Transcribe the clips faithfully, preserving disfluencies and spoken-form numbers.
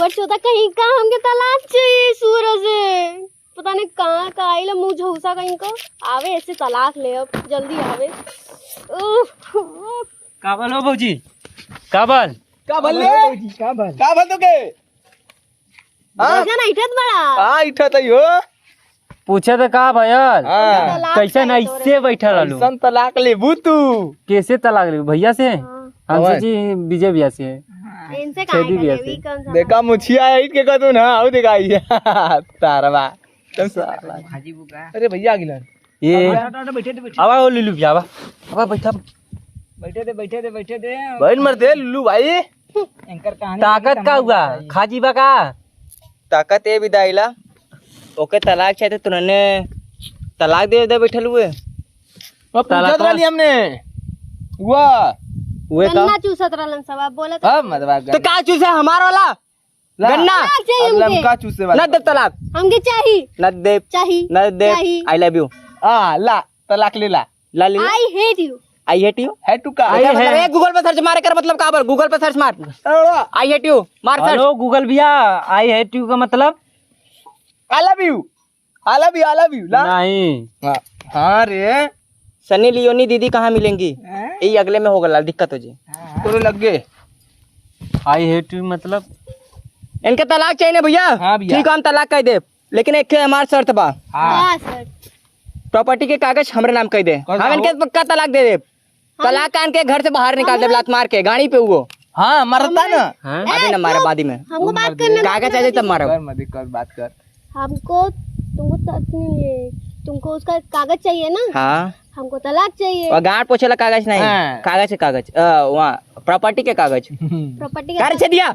पर चोता कहीं का, हमके तलाक चाहिए सूरज से। पता नहीं कहाँ का आइला मुँह झौसा कहीं का। आवे ऐसे तलाक ले, अब जल्दी आवे। उफ। का बोलो भौजी? का बोल? का भल ले? का भल? का भल तोके? हाँ? भैया ना इठत बड़ा। हाँ, इठत ही हो। पूछे तो का भयल? हाँ। तलाक कैसे ना चाहिए तोरे। इससे बैठल रहलू? कैसन तलाक लेबू तू? कैसे तलाक लेबू? भैया से? हाँ। हमसे हमारे। जी, विजय भैया से। इनसे छेदी काहे भैया करे? से। ई कौन सा देखा मुछिया है के कहतू ना, आओ देखा ये। तारवा। तुम साला। अरे भैया गिलन। ये हट, हट, बैठे दे, बैठे। आवा ओ लुलू भैया, आवा। आवा बैठा। बैठे दे, बैठे दे, बैठे दे। बैठ मर दे लुलू भाई। एंकर कहानी ताकत का हुआ? खाजी बा का? ताकत ए बिदाइला, ओके तलाक चाहे तो तुरने तलाक दे दे बैठल हुए। अब पूछत रहली हमने। हुआ। हुए का? गन्ना चूसत रहलन सब, अब बोलत अब मत बात तो का चूसे हमार वाला? ला। गन्ना। तलाक चाहिए हमके। का चूसे वाला? न दे तलाक। हमके चाही। न दे। चाही। न दे। चाही। I love you। आ ला, तलाक ले ला। ला ले। I hate you। I hate you। है तू का? आई मतलब है। एक Google पे सर्च मारे कर, मतलब का बोल? Google पे सर्च मार। I hate you मार सर्च। हेलो Google भैया, I hate you का मतलब? I love you। I love you, I love you। ला। नहीं। हाँ, हाँ रे। सनी लियोनी दीदी कहाँ मिलेंगी? यही अगले में हो गला, दिक्कत हो जी। तोरे लग गए। I hate you मतलब? इनके तलाक चाहिए ना भैया? हाँ भैया। ठीक है, हम तलाक कह दे, लेकिन एक ठे हमार शर्त बा। हाँ। का सर? प्रॉपर्टी के कागज हमरे नाम कह दे, कौन सा हम इनके हो? पक्का तलाक दे दे। तलाक आन के घर से बाहर निकाल दे, लात मार के गाड़ी पे हुओ। हाँ, मरता ना। हाँ? अभी ना मारा, बाद में। हमको बात करने दो। कागज चाहिए तब मारो। कर मत, कर बात कर। हमको तुमको त-, नहीं, तुमको उसका कागज चाहिए ना? हाँ। हमको तलाक चाहिए। और गांड पोछे ला कागज नहीं। हाँ। कागज के कागज, अ, वहाँ प्रॉपर्टी के कागज। प्रॉपर्टी का रे छेदिया?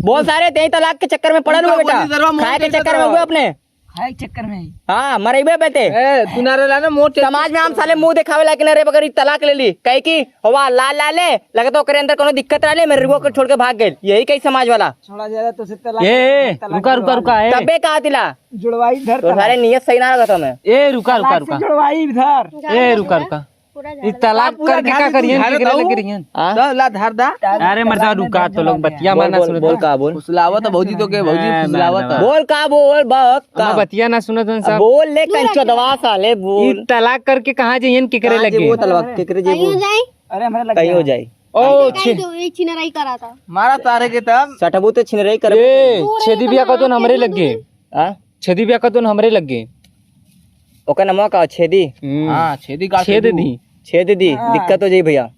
बोल सारे, तेई तलाक के चक्कर में पड़ल हुआ बेटा। खाए के चक्कर में हुआ अपने। खाए के चक्कर में ही। हाँ, मरेबे बेटे। ए, तू ना रहला ना मोर समाज में हम साले मुंह दिखावे लायक नहीं रहे, मगर ई तलाक ले ली। कहे कि हवा ला ला ले, लगे तो ओकरे अंदर कोनो दिक्कत रहले, मेरे रुआ को छोड़ के भाग गए। यही कही समाज वाला। छोड़ा ज्यादा तो से तलाक। ए, ए, रुका, रुका, रुका, ए। तबे कहा तिला। जुड़वाई धर तो सारे नियत सही ना लगा था मैं। ए, रुका, रुका, रुका। जुड़वाई धर। ए, रुका, रुका। पूरा ई तलाक करके का करियन? केकरे लगे रहियन? हाँ? ला धार दा। अरे मर्दा, रुका तो लोग बतिया बोल, माना बोल, सुनत बोल हैं। का बोल। फुसलावत भौजी तो के भौजी हाँ, फुसलावत ना, ना। है। बोल का बोल बक का। हम बतिया ना सुनत हैं सब। बोल ले कंचो दवा साले ई बोल। तलाक करके कहाँ जइयन, केकरे कहाँ लगे? जेबू तलवा केकरे कहीं जेबू। हो जाई। अरे हमरा लग कहीं हो जाई। ओ कहीं छे तो ये छिनराई करा था। मारा तारे के तब। सटबू तो छिनरई कर। ए, दूर है छेदी बिया तो कतोन हमरे लग गए। दूर। हाँ? छेदी बिया कतोन हमरे लग गए। ओकर नमवा का छेदी। हम्म। हाँ, छेदी का छेद दी। छेद दी, हाँ। दिक्कत हो जाई भैया।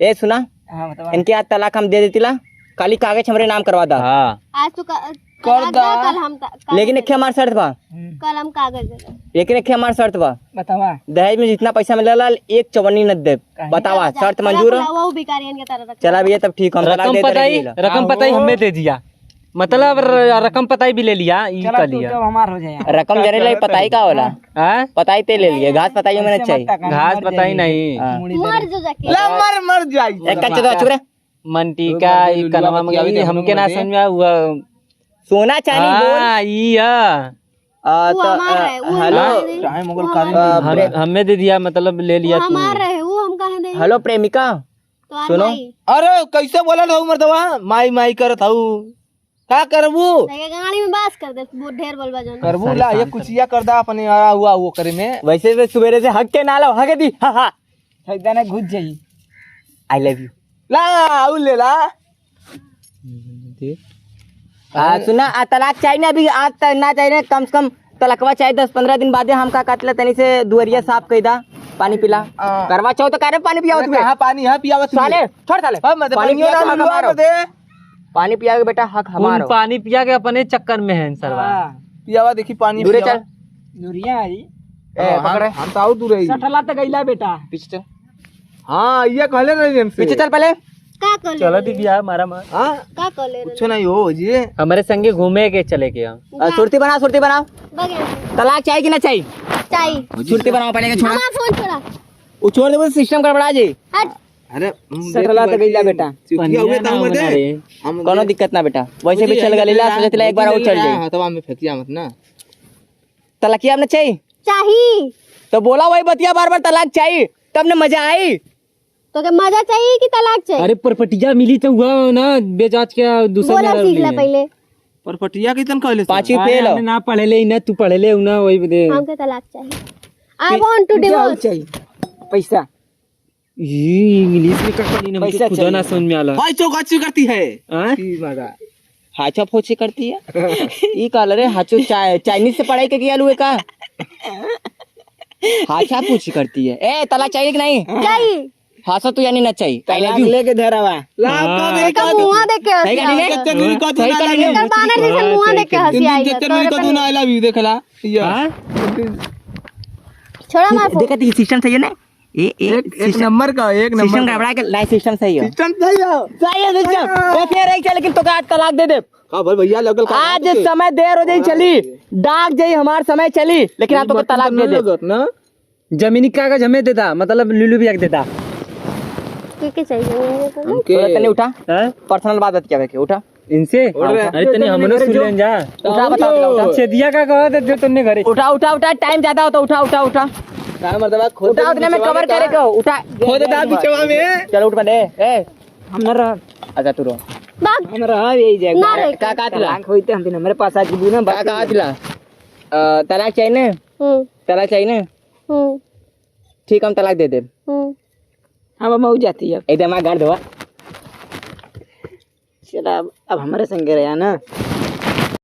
ए सुना, हाँ, बतावा। इनके आज तलाक हम दे देतीला, खाली कागज हमरे नाम करवा दा। हाँ। आज तो का-, कर कल दा। कल हम ता-, कागज लेकिन एक दे हमार शर्त बा। दे। कल हम कागज दे दे। लेकिन एक हमार शर्त बा। बतावा। दहेज में जितना पैसा मिलेला, एक चवन्नी न देब। काहे? बतावा, जा, शर्त चला मंजूर है? बुलावा, वो भिखारियन के तरह रख। चला भैया, तब ठीक, हम तलाक रकम दे दे पताई, रही है। रकम पताई हमें दे दिया। मतलब र-, रकम पताई भी ले लिया, ई चला कर तू लिया। जब हमार हो जाए। रकम जरे ले, पताई का होला? हाँ? पताई ते ले लिए, घास पताई में नहीं चाहिए। घास पताई नहीं। हाँ। मुड़ी मर दे। जो जाके। ला मर मर जाई। एक कच्चे तो चुप रे। मंटी का ई कनवा में गई, हमके ना समझ में आया हुआ। सोना चांदी बोल। हाँ, ई है। आ, वो तो, हमार आ, है, वो हेलो। हमार है। टाइम ओकर वो खाली हमार हम, है। हमें दे दिया, मतलब ले वो लिया तू। हमार है, वो हम कहे दे। हेलो प्रेमिका, तो आ सुनो। माई। अरे कैसे बोला था मर्दवा? माई माई करत हऊ। का करबू? जाके गाड़ी में बास कर दे, वो ढेर बोलबा जौन। करबू ला, ये कुचिया कर दा अपने आया हुआ वो करे में। वैसे भी सुबेरे से हक के ना लो, हक दी। हाँ, हाँ। फैदा ना घुस जाई। I love you। ला, आऊ ले ला। आ, सुना, आ, तलाक चाहिए ना अभी, आज त-, ना चाहिए ना, कम से कम तलकवा चाहिए, दस पन्द्रह दिन बादे हम का काटले तनी से दुअरिया साफ कई दा, पानी पिला। हाँ। करवा चौथ का रे पानी पियावत हुए। कहाँ पानी है पियावत हुए? साले, छोड़ साले। हाँ, मत पानी पिया ना तो हमारा लुआ मारो। दे। पानी पिया के बेटा हक उन हमारो। पानी पिया के अपने चक्कर में है सरवा। हाँ। पियावा देखी पानी दूरे पियावा। चल। दूरिया आई। ए, हाँ, पकड़े। हम, हम तो आऊ दूर रही। सटला त गईला बेटा। पीछे चल। हाँ, ये कहले रही हमसे। पीछे चल पहले। का कर ले चला रहे? दी बिया मारा मार। हाँ, का कर ले रहे? कुछ नहीं हो जी। हमारे संगे घूमे के चले के हम। आ, सुरती बनाओ, सुरती बनाओ। बगे। तलाक चाहिए कि ना चाहिए? चाहिए। सुरती बनाओ पहले के छोड़ा। हमारा फोन छोड़ा। वो छोड़ दे, सिस्टम गड़बड़ा जी। हट। अरे हम सटला त गईला बेटा। चुकिया हुए ना तो होना दे। रे। हम कोनो दिक्कत ना बेटा, वैसे भी चल गली ला, सोचत ला एक बार और चल जाए। हथवा में फेंकिया मत ना। तलकिया ना चाहिए? चाहिए। तो बोला वही बतिया बार बार, तलाक चाहिए, तब ने मजा आई। तोके मजा चाहिए कि तलाक चाहिए? अरे, परपटिया मिली तो हुआ ना, बेजात के दूसरा बोला मेहरारू सीख ले है। पहले। परपटिया के तन कहले से। पाँचवी अरे, फेल हो। हमने ना पढ़े ले, ना तू पढ़े ले, ना वही दे। हमके तलाक चाहिए। I want to divorce। चाहिए? पैसा। ये इंग्लिश में का पढ़ी ना, हमके पैसा खुदा चाहिए। ना समझ में आला। भाई, चौका चू करती है। हाँ? ई मगा। हाचा फोची करती है। ई कहल रे, हाचो चाय, चाइनीज से पढ़ाई के किया लुए का? हाचा फोची करती है। ए, तलाक चाहिए कि नहीं? चाहिए। हंसो तू यानी ना चाहिए। I love तलाक you। लेके धरावा। लाओ, हाँ। कब एक एकर मुंह देख के हंसी आई है। जब तक मेरी कौतुक सही ना कर लगी। रहे हो। एकर बानर जैसे मुंह देख के हंसी आई है। जब तक मेरी कौतुक ना, I love you, देख ला। या। हाँ? छोड़ा मार फोन। देखा थी सिस्टम सही है ना? ए, ए, एक, एक सिस्टम, नंबर का, एक नंबर सिस्टम का। गड़बड़ा के, नहीं, सिस्टम सही है। सिस्टम सही है। सही है सिस्टम। वो फिर एक चल, लेकिन तो का तलाक दे दे। का भाई भैया, लगल का आज बात है? समय देर हो जाई चली, डाक जाई हमार समय चली, लेकिन आप तो तलाक दे दे। लगत ना। जमीनी कागज हमें दे दा, मतलब लुलु भैया के दे दा। के के चाहिए? हमके थोड़ा तनी उठा। हैं? पर्सनल बात बतियावे के, उठा। इनसे? उठ बे। अरे तनी हमरो सुन लेन जा। उठा, बता, बता, उठा। छेदिया का कहत है जो तन्ने घरे। उठा, उठा, उठा, टाइम ज्यादा होता, उठा, उठा, उठा। का मर्दबा खोद उठा, उतने में कवर करे को, उठा। खोद दा बिचवा में। चलो उठ बने। ए, हम ना रह। अच्छा तू रह। बाप। हम रह यही जाए। ना रे। का, का तिला? तलाक होई त हम दिन हमरे पास आ के ना का, का तिला? अ, तलाक चाहिए ना? हम्म। तलाक चाहिए ना? हम्म। ठीक, हम तलाक दे देब। हम्म। हम मऊ जाती है। एकदम आ गाड़ देवा। चला, अब, अब हमरे संगे रहा ना।